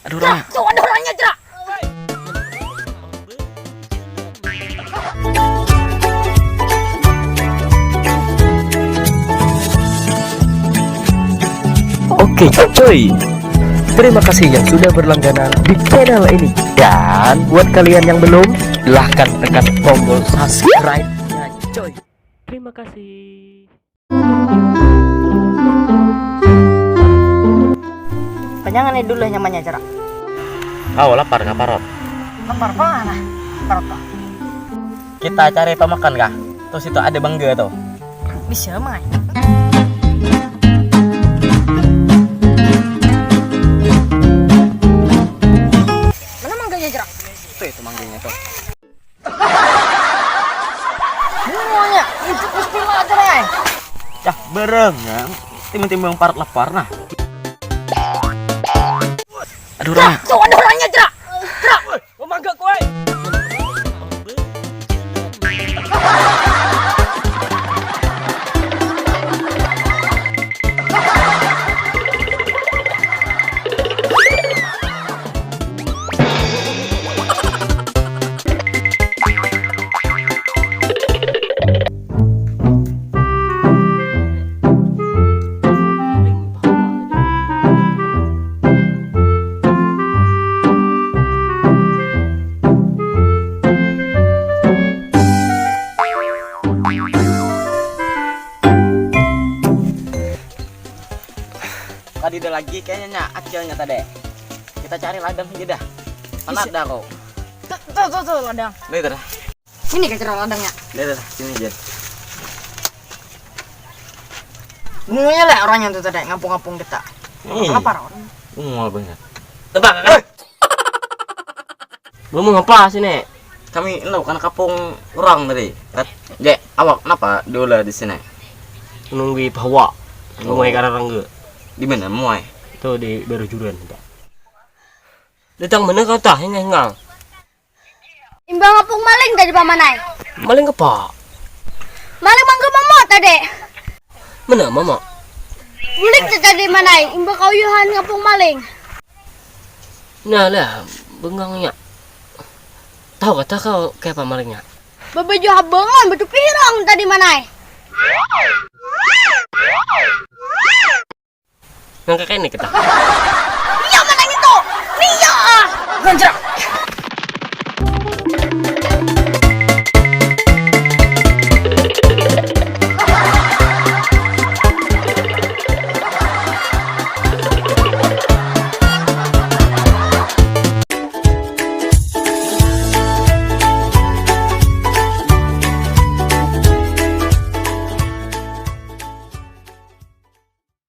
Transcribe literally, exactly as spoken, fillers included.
Aduh, Rak. Tuh, ada orangnya, Jerak. Oke, coy. Terima kasih yang sudah berlangganan di channel ini. Dan buat kalian yang belum, silahkan tekan tombol subscribe-nya, coy. Terima kasih. Panjangan ni dulu nyamannya, Jerak. Kau lapar kah, Parot? Lapar banget lah, Parot tuh. Kita cari pamakan kah? Tuh, situ ada bangga tuh. Bisa, Mai. Mana mangganya, Jerak? Tuh, itu mangganya tuh. Semuanya itu pasti wajar, ai. Cah, barang ya. Timbang-timbang Parot lapar, nah. Aduh, Rak. Tuh, ada orangnya, Jerak. Jerak. Woi, mamangga ku, ai. Kadida lagi kayaknya, nya, acilnya tadi. Kita cari ladang aja dah. Mana ada kok? Tuh, tuh, tuh, tuh, ladang. Nah, itu dah. Sini, Kak, cerah ladangnya. Nah, itu dah. Sini aja. Bungulnya lah orangnya tuh tadi ngapung-ngapung kita. Ih. Lapar orang. Bungul banget. Tebak, Kak. Belum ngapa sini? Kami lo kan kapung orang tadi. Kat-, Dek, awak kenapa diulah di sini? Menunggui pahawa. Oh. Muai kararangga. Di mana muai? Itu di Barujuran, Pak. Datang mana kau tah, hingal-hingal? Imbah ngapung maling tadi, Paman ai. Maling apa? Maling mangga mama tadi. Mana mama? Bulik tadi, Paman ai. Imbah kauyuhan ngapung maling. Nah lah, bengangnya. Tahu kata kau kayak apa malingnya? Babaju habangan, batu pirang tadi, Paman ai. Nang kakek ini kita. Iya, Paman ai itu. Iya. Ganjrak.